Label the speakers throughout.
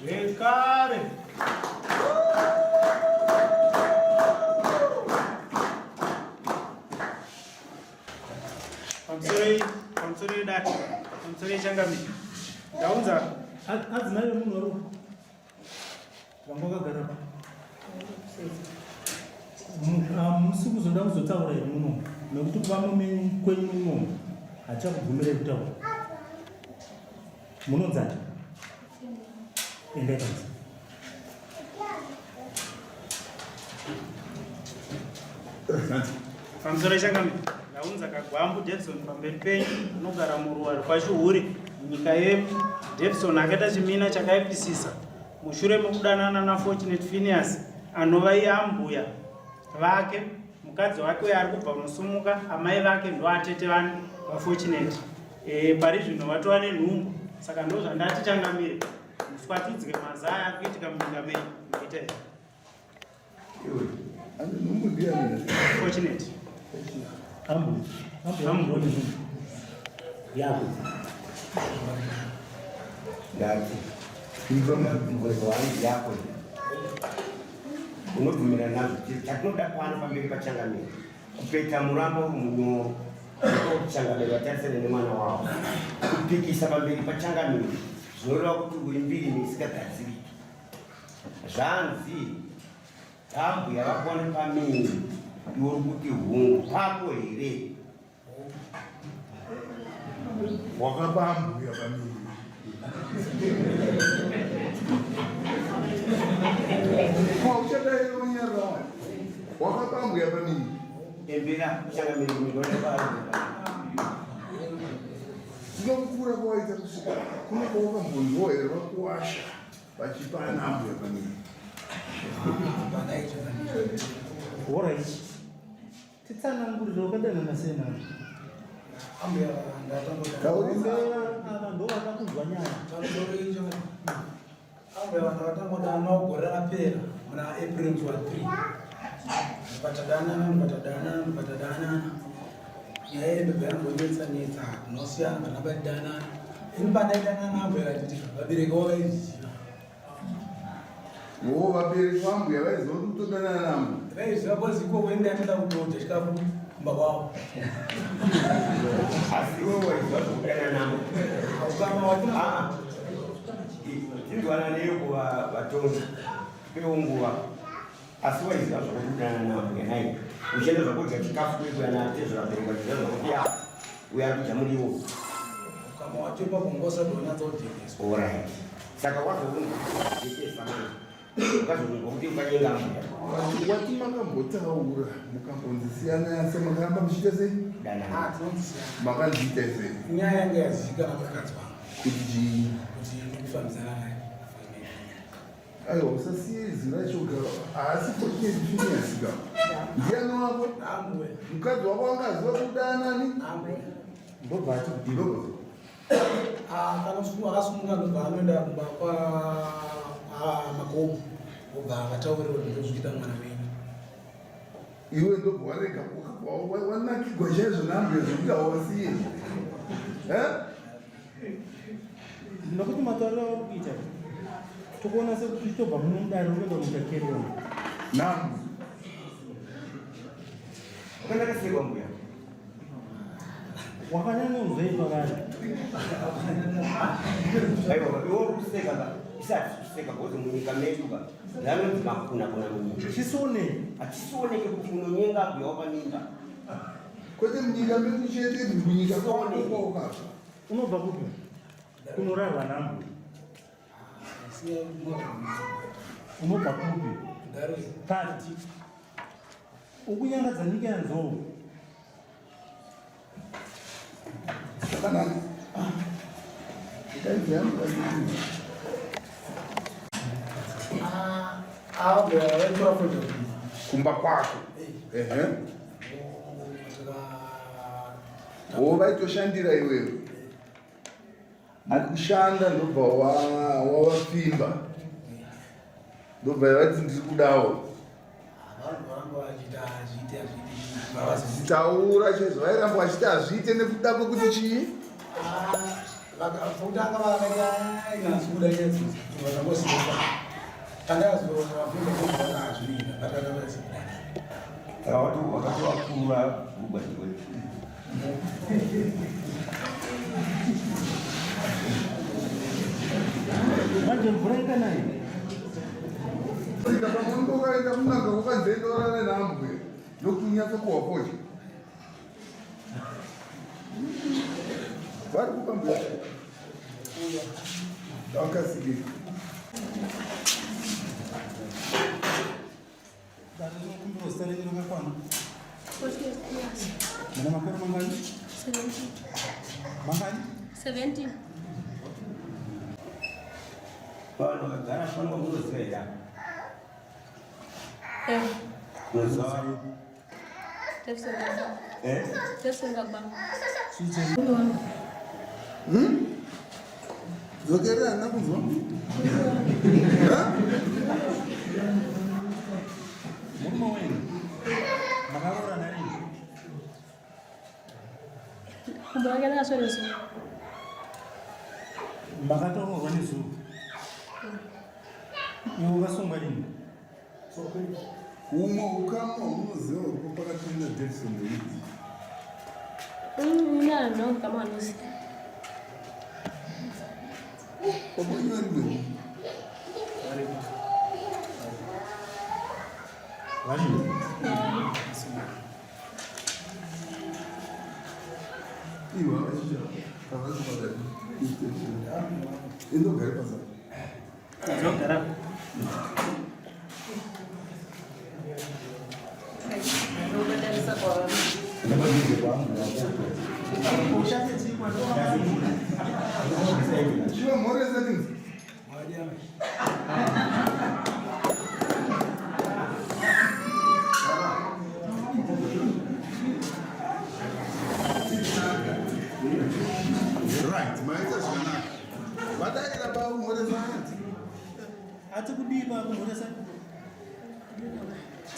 Speaker 1: Zvekare. Pamusoro pamusoro yedati, pamusoro yechangamire. Ndaunza
Speaker 2: adzimai vemunhu wari vanga vakagara pa. Musi kuzoda kuzotaura here muno nekuti kuva mumenyu kwenyu muno hatichakubvumirai kutaura. Munonzani? Endai panze.
Speaker 1: Pamusoro changamire, ndaunza Kagwambu Davison pamberi penyu anogara muruwa rwekwaChihuri munyika yemu. Davison akaita chimina chakaipisisa mushure mekudanana naFortunate Phineas anova iye ambuya vake mukadzi wake uyo ari kubva kunosumuka amai vake ndoatete vani vaFortunate. E, pari zvino vatova nenhumbu saka ndozvandati changamire muswatidzwe mazaya ari kuitika munyika menyu maita here? Fortunate.
Speaker 2: Ambu. Ambu. Ambu. Yako.
Speaker 3: Ndati. Mubvunzo wangu yako. Unobvumira nazvo chatinoda pano pamberi pachangamire. Kupeta murambo uri munyoro. Ndiko changamire vatarisane nemwana wavo. Kupikisa pamberi pachangamire zvinoreva kuti uri mbiri isikagadziriki. Zvanzi ambuya vako nepamiri iwe uri kuti hungu pako here?
Speaker 4: Wakapa ambuya pamiri. Uchadai unyarara. Wakapa ambuya pamiri.
Speaker 3: Embera changamire kumidona
Speaker 4: Tinokukura kwawaita kusvika kuno kwawakambonzwa here vakuwasha vachipa ana ambuya pamiri.
Speaker 2: Alright. Titsanangurire wakadanana sei navo?
Speaker 5: Ambuya ndatangoda.
Speaker 4: Taurisa.
Speaker 2: Ava ndo vakakunzwa nyaya.
Speaker 5: Ambuya vanhu vakatangodana gore rakapera muna April musi wa 3. Ndikatadanana ndikatadanana ndikatadanana. Nyaya yendobva yangonetsa netsa tinosiyana kana vatidanana. Ini pandaidanana ambuya vaititi vabereki vavo vaizviziva.
Speaker 4: Wo vabereki vambuya vaiziva kuti kutodanana nambuya.
Speaker 5: Vaiziva because ikoko ini ndaitoda kutodya chikafu kumba kwavo.
Speaker 3: Asi iwe waiziva zvekudanana navo.
Speaker 5: Ukama watina.
Speaker 3: Ah, tinzwananei kuva vatongi pewo nguva asi waiziva zvekudanana nambuya nai uchienda zvakudya chikafu kuikuya natezvara vabereki vachiziva zvakuti ya uyo ari kudya muriwo.
Speaker 5: Ukama wacho ipapo ngosati wanyatsojekeswa.
Speaker 3: Alright. Saka wazounzwa manje. Ukazonzwa kuti ukanyenga mbuya.
Speaker 4: Wati makambotaura mukambonzi siyanai asi makaramba muchiita sei?
Speaker 3: Danana.
Speaker 5: Ah, tinonzwisiyana.
Speaker 4: Makanziita sei?
Speaker 5: Nyaya yanga yazivikanwa mukadzi wangu
Speaker 4: Kuti chii?
Speaker 5: kuti ndikufambidzana naye.
Speaker 4: Aiwa usasiye izwi racho ga haasi Fortunate Phineas ka. Ndiani wako?
Speaker 5: Ambuya.
Speaker 4: Mukadzi wako anga aziva kuti udanani?
Speaker 5: Ambuya.
Speaker 2: Ndobva ati kudii?
Speaker 4: Ndobva.
Speaker 5: Ah, akasumuka ndobva anoenda kumba kwa ah, makomo obva akataurirwa kuti ndozvikuita mwana wenyu.
Speaker 4: Iwe ndobva warega wanakigwa chaizvo nambuya zvekuti hawasiye. Eh?
Speaker 2: Nokuti matauriro auri kuita tokuona sekuti uchitobva muno mudare uri kuenda kunoita carry on.
Speaker 4: Nambu.
Speaker 3: Wakanaka sei kwambuya?
Speaker 2: Wakanyanyonzwei pavari?
Speaker 3: Aiwa, iwe uri kuseka ka. Isati kuseka because munyika medu ka. Zvanonzi makuna kuna munyika.
Speaker 2: Chisone.
Speaker 3: Hachisioneke kuti unonyenga mbuya wapamimba.
Speaker 4: Kwete munyika medu chete munyika kwako kwauka.
Speaker 2: Unobva kupi? Kunorarwa nambuya. Unobva kupi? Pati. Ukunyangadza nyika yanzou.
Speaker 4: Zvakanaka. Ndaidzi yangu vaidzi.
Speaker 5: Ah, ambuya vaitora foto.
Speaker 4: Kumba kwako. Ehe. Wo vaitoshandira iwewe. Ari kushanda ndobva wavapfimba. Ndobva vati ndiri kudawo. Taura chaizvo vairamba vachiti hazviite nekuda kwekuti chii?
Speaker 2: Manje mvura ikanaya.
Speaker 4: Saka pamunenge ukaenda kunanga kwakanzendorana nambwe ndokuti unyatso kuwa fodya. Vari kupa mbuya. Vakasikira.
Speaker 2: Dare rinokumbirwa zita renyu rakakwana. Mune makore mangani?
Speaker 6: 17.
Speaker 2: Mangani?
Speaker 6: 17.
Speaker 3: Vanhu vakagara pano vamunoziva here apa?
Speaker 6: Eh.
Speaker 3: Unoziva?
Speaker 6: Jefferson Gagba.
Speaker 3: Eh?
Speaker 6: Jefferson Gagba.
Speaker 4: Dzokerera handina kunzwa.
Speaker 2: Murume wenyu makaroorana rini?
Speaker 6: Kumba wake akaswera nezuro.
Speaker 2: Makatoroorwa nezuro. Iwe ukasungwa rini?
Speaker 4: Umwe ukama hwamunoziva huripo pakati naDavison ndeudzi?
Speaker 6: Ini handina ukama hwanoziva.
Speaker 4: Baba wenyu vari mberi.
Speaker 2: Vari.
Speaker 4: Iwe vachicha havasi pakati. Indogare pasaka.
Speaker 1: Dzogara.
Speaker 4: Chiva mhoresa tinzi. Right, maita zvakanaka. Vadaira baba mhoresa hanzi.
Speaker 2: Ati kudii pakumhoresa?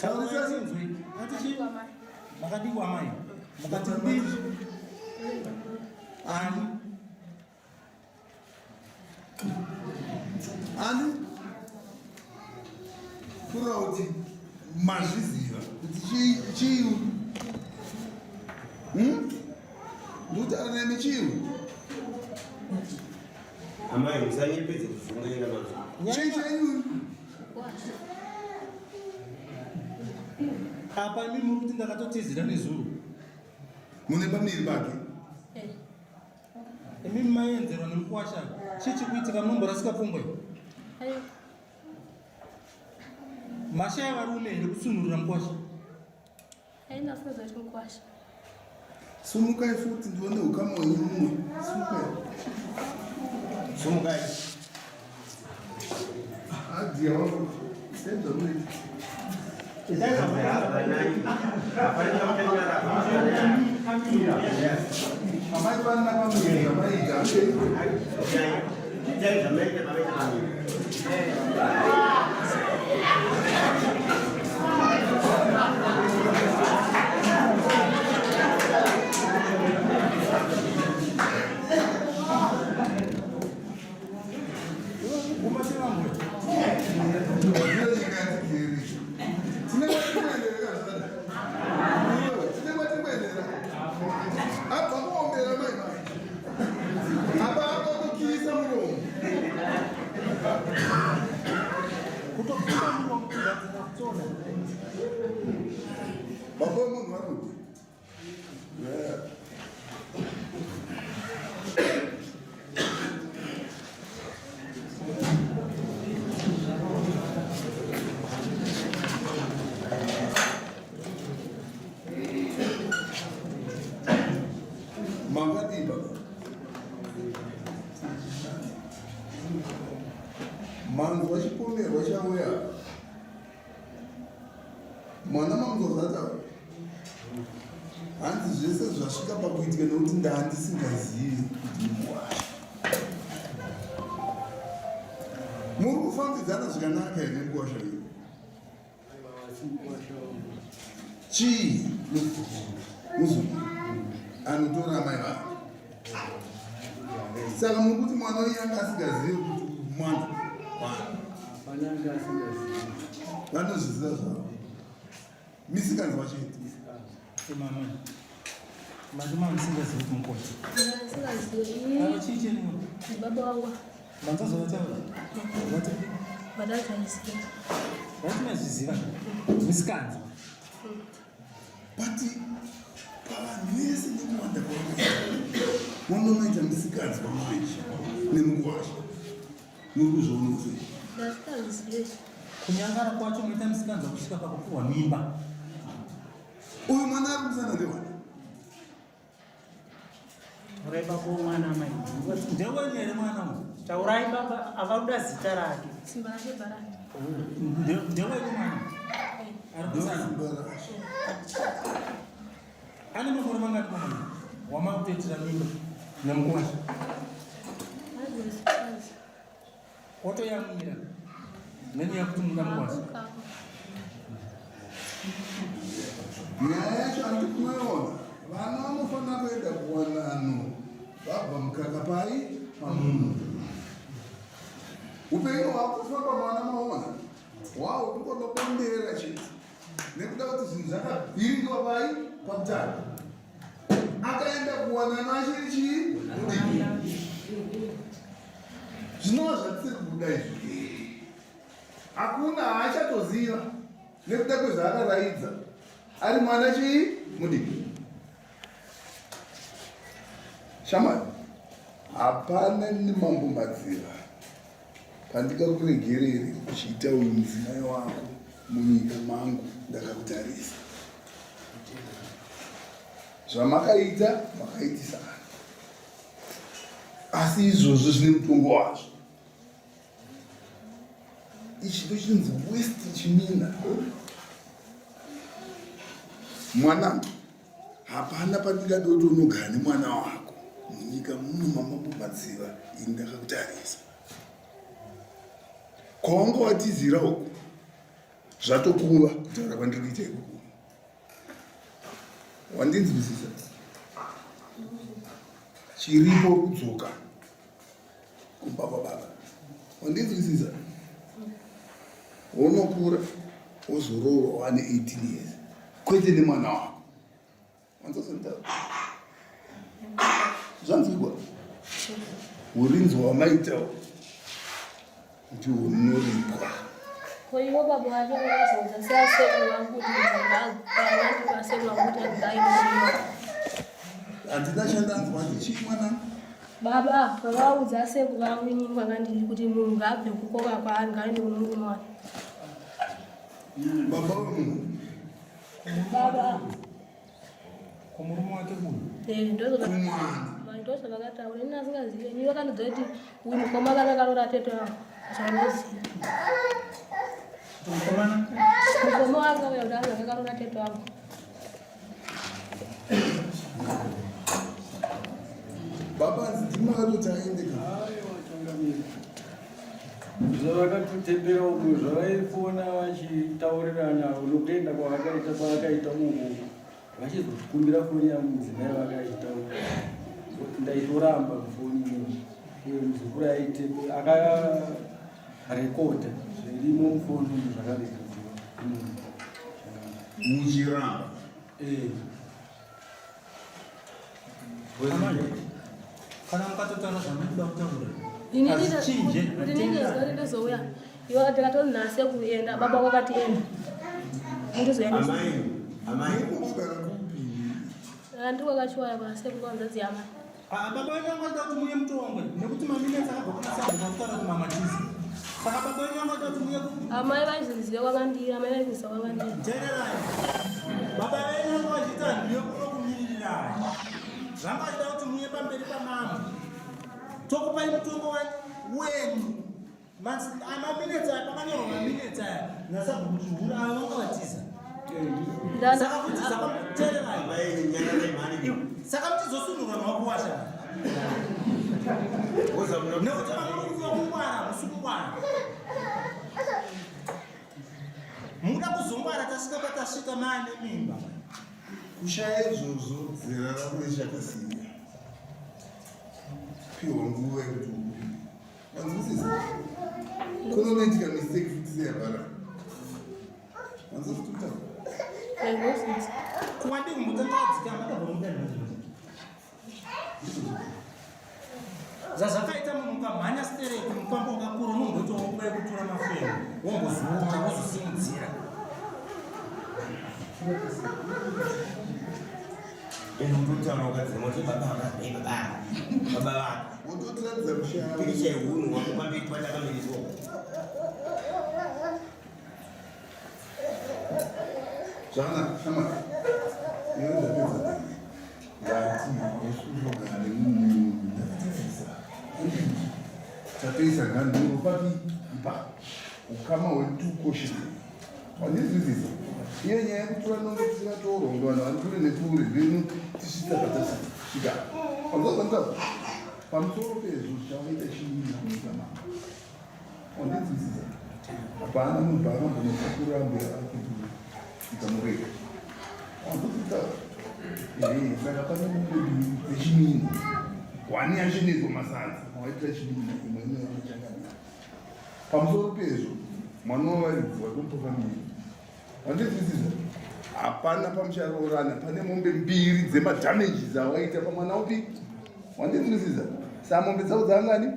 Speaker 4: Taurisa
Speaker 2: Tinzwe. Ati chii? Makadii kwamai? Mukati kudii?
Speaker 4: Ani? Ani? Kureva kuti mazviziva kuti chii chii? Ndikutaura nemi chii?
Speaker 3: Amai musanyepedze kuzungaira manzwa.
Speaker 4: Chii chenyu?
Speaker 2: Apa imi muri kuti ndakatotizira nezuro.
Speaker 4: Mune pamiri pake.
Speaker 2: Imi maienzerwa nemukwasha. Chii chikuitika munomborasika pfungwa?
Speaker 6: Ayo.
Speaker 2: Mashaya varume here kusunhurira mukwasha?
Speaker 6: Haina funza kuti mukwasha.
Speaker 4: Sumukai futi ndione ukama hwenyu mumwe. Sumukai.
Speaker 3: Sumukai.
Speaker 4: Adhiya wangu. Senzva munoita. Amai panna pamiri zvamaita.
Speaker 3: Itai zvamaita pamaita pamiri.
Speaker 2: Umasevamwe.
Speaker 4: Ndiyo nyika yatigere. Tine kwatikuenderera zvakadai. Iwewe, tine kwatikuenderera. Abva kuombera mai mai. Apa akatokiyisa muromo.
Speaker 2: Kutopinda muromo kugadzira kutsoda.
Speaker 4: Baba vemunhu vanoti. Yeah. Makadii baba? Manzwa chipomerwa chauya. Mwana manzwa zvataura. Hanzi zvese zvasvika pakuitika nekuti ndandisingazivi kuti muwasha. Muri kufambidzana zvakanaka here muwasha? Chii? Muzukuru anotora amai vake. Saka muri kuti mwana uyu anga asingazivi kuti mwana
Speaker 7: Hapana anga asingazivi.
Speaker 4: Vanozviziva zvavo. Misikanzwa chete.
Speaker 2: Mama. Manje musingazivi kuti mukoti.
Speaker 6: Ndisingazivi.
Speaker 2: Chii chenyu?
Speaker 6: Baba wangu.
Speaker 2: Manzazovataura. Vati
Speaker 6: Vadazvaisiya.
Speaker 2: Vati mazviziva. Misikanzwa.
Speaker 4: But pavanhu vese nekuwanda kwavakaita vanonoita misikanzwa manje nemukwasha. Muri kuzviona sei?
Speaker 6: Ndasingazivi.
Speaker 2: Kunyangara kwacho munoita misikanzwa kusvika pakupuhwa mimba.
Speaker 4: Uyu mwana ari kumusana ndewani?
Speaker 1: Taurai baba womwana amai.
Speaker 2: Ndewenyu here mwana uyu?
Speaker 1: Taurai baba avakuda zita rake.
Speaker 6: Simba rake bharani.
Speaker 2: Ndewenyu mwana? Ari kumusana. Ane makore mangani mwana? Wamakutoitira mimba nemukwasha. Otoyamwira nenyaya yekuti muda mukwasha.
Speaker 4: Nyaya yacho anditi kunoiona vana vanofanira kuenda kuwanano vabva mukaka pai pamunhu. Upenyu hwakufamba mwana maona hwawo kungonobondera chete nekuda kuti zvinhu zvakabhiringwa pai pakutanga. Akaenda kuwanano achiri chii mudiki. Zvinova zvatisiri kuda izvi. Hakuna haachatoziva nekuda kwezvaakaraidza ari mwana chii mudiki. Shamwari, hapana nemambo Madziva pandingakuregerere uchiita uyu mudzimai wako munyika mangu ndakakutarisa. Zvamakaita makaitisana, asi izvozvo zvine mutongo wazvo. Ichi ndochinonzi west chimina. Mwanangu, hapana pandingade kuti unogara nemwana wako munyika muno mamambo Madziva ini ndakakutarisa. Kwawanga watizira uku zvatokuva kutaura kwandiri kuita ikoko. Wandinzwisisa? Chiripo kudzoka kumba kwababa. Wandinzwisisa? Wonokura wozoroorwa wane 18 years kwete nemwana wako. Wanzozonda zvanzwikwa urinzwa wamaita ndiwo unoripwa.
Speaker 6: Ko ivo baba vacho vakazoudza seasekuru vangu kuti ndingaasekuru vangu kuti andidai murume.
Speaker 4: Handina chandanzwa ndichii mwana.
Speaker 6: Baba vakaudza asekuru vangu inini kwanga ndiri kuti munhu ngaabve kukoka kwaari ngaaende kune murume wake.
Speaker 4: Baba wemunhu.
Speaker 6: Baba.
Speaker 2: Kumurume wake uyu.
Speaker 6: Eh, ndozvavakataura. Ini asingazive. Ini vakandiudza kuti uyu mukoma kana akaroora tete wangu. Zvanoziva.
Speaker 1: Mukomana?
Speaker 6: Mukoma wanga uya kuti anhu akaroora tete wangu.
Speaker 4: Baba ndimi makatoti aende ka?
Speaker 7: Aiwa changamire. Zvavakatotembera uku zvavaifona vachitaurirana nokuenda kwavakaita kwaakaita uku vachizokumbira foni yangu mudzimai vakaitaura ndaitoramba foni uyo muzukuru aite akarekodha zvirimo mufoni umu zvakarekodhiwa
Speaker 4: Muchiramba.
Speaker 7: Eh.
Speaker 2: Amai, kana mukatotaura zvamunoda kutaura
Speaker 6: Inini
Speaker 2: hazvichinje
Speaker 6: inini zuva rindozouya. Iwe ndakatoti nhasi kuenda baba wakati enda. Ndindozoenda.
Speaker 3: Amai, amai.
Speaker 4: Muri kumbogara kupi?
Speaker 6: Ndiri kwakachiwaya kwasekuru kwanzadzi yamai.
Speaker 2: Ah, baba venyu vanga vachida kuti muye mutongwe nekuti maminetsi akabva kuna sabhuku akutaura kuti mamatizi saka baba venyu vanga vachida kuti muye
Speaker 6: Amai vaizviziva kwakandiri, amai vaizviziva kwakandiri.
Speaker 2: Teererai. Baba venyu vanga vachiita ndiyo kuno kumiririrai. Zvanga vachida kuti muye pamberi pamambo. Tokupai mutongo wenyu. Maminetsi aya pakanyorwa maminetsi aya nasabhuku Chihura avo vanga vatiza. Saka kuti saka teererai. Saka muchizosunhurwa nemakuwasha. Nekuti pamuri kuva kungwara musi kungwara. Muda kuzongwara tasvika patasvika maane mimba.
Speaker 4: Kushaya izvozvo zera rako richakasiya. Piwa nguva yekuti ubude. Wanzwisisa? Kunonoitika mistake futi seyabara. Wanzwisisa kutaura?
Speaker 2: Kuwadi kumbotanga wadzikama akabva mudani manje manje. Zvazvakaita munhu ukamhanya stereki mufambo wakakura unomboitawo nguva yekutura mafemo wombozoona wozosimudzira.
Speaker 3: Ende utotaura ukadzima kuti baba vaka hey baba baba vaka.
Speaker 4: Wototiratidza kushaya.
Speaker 3: Pikicha yehunhu hwako pamberi patakamiriswa.
Speaker 4: Zvakanaka shamwari. Iwe ndapedza newe. Ngati isu tinogara nemunhu ndakatarisa. Tatoisa nhanduro papi ipapo. Ukama hwedu tikukoshesa. Wandinzwisisa? Iyo nyaya yekutura nongo tisingatoronga vanhu vari kure nekure ndino tisvitsa patasvika. Wanzwa Pamusoro pezvo zvichaita chii nakuita mama. Wandinzwisisa? Hapana munhu paakambonopakura mbuya vake ikamurega. Wanzwisisa? Ehe, saka pane mombe mbiri dzechimina. Hwani yacho inoitwa masadza, waitira chimina imwe inoitwa changamira. Pamusoro pezvo, mwana wavaridzi watomupa famiri. Wandinzwisisa? Hapana pamucharoorana pane mombe mbiri dzemadamages awaita pamwana upi? Wandinzwisisa? Saa mombe dzako dzangani?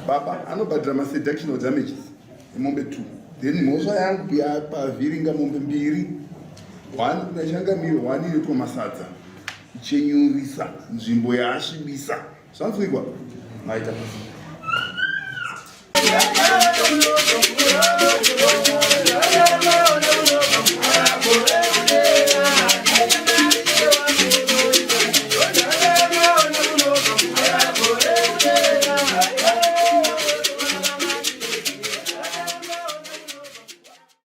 Speaker 4: Baba anobhadhara maseductional damages emombe 2 then mhosva yangu yapavhiringa mombe mbiri one kuna changamire one inoitwa masadza ichenyurisa nzvimbo yaasvibisa zvanzwikwa maita basa.